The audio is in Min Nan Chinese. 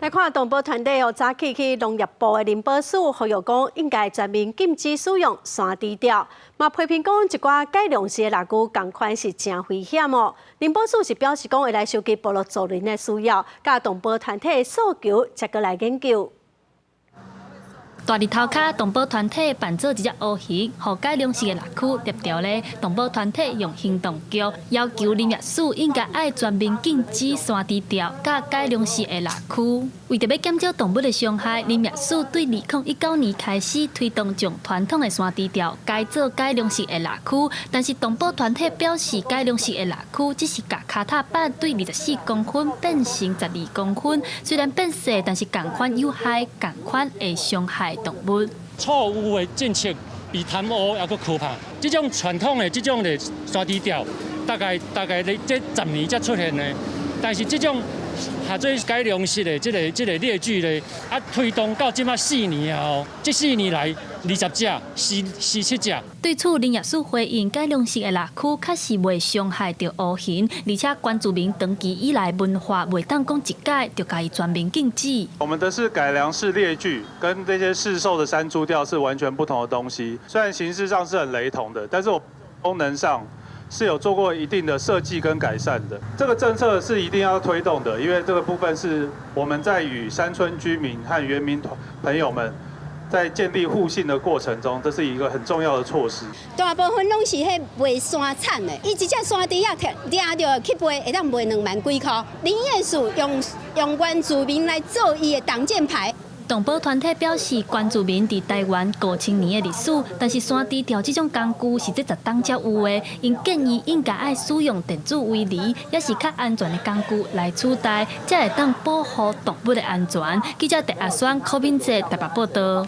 來看動保團體哦，早起去農業部的林保署呼籲講，應該全面禁止使用山豬釣，嘛批評講一寡改良式的獵具仝款是誠危險哦。林保署是表示講會來收集部落族人的需要，佮動保團體的訴求，才閣來研究。大日頭跤，動保團體扮做一隻烏魚，予改良式的獵具獵著咧。動保團體用行動劇要求林業署應該愛全面禁止山豬釣佮改良式的獵具。為著欲減少動物的傷害，林業署對2019年開始推動將傳統的山豬釣改做改良式的獵具，但是動保團體表示，改良式的獵具只是共跤踏板對24公分變成12公分，雖然變細，但是仝款有害，仝款會傷害動物。錯誤的政策比貪污猶閣可怕。這種傳統的這種的山豬釣，大概大概咧這10年才出現的，但是這種下做改良式的這個獵具咧，啊推動到這馬四年啊哦，這四年來20隻、47隻。對此，林業署回應，改良式的獵具確實袂傷害著烏魚，而且原住民長期以來文化袂當講一改就共伊全面禁止。我們的是改良式獵具，跟這些市售的山豬釣是完全不同的東西。雖然形式上是很雷同的，但是我功能上是有做過一定的設計跟改善的。這個政策是一定要推動的，因為這個部分是我們在與山村居民和原民朋友們在建立互信的過程中，這是一個很重要的措施。大部分攏是彼賣山產的，伊一隻山豬仔掠著去賣，會當賣2萬幾箍。林業署用原住民來做伊的擋箭牌。動保團體表示，原住民佇台灣5000年的歷史，但是山豬釣這種工具是這10冬才有的。𪜶建議應該愛使用電子圍籬，抑是較安全的工具來取代，才會當保護動物的安全。記者鄭阿雙、柯敏哲台北報導。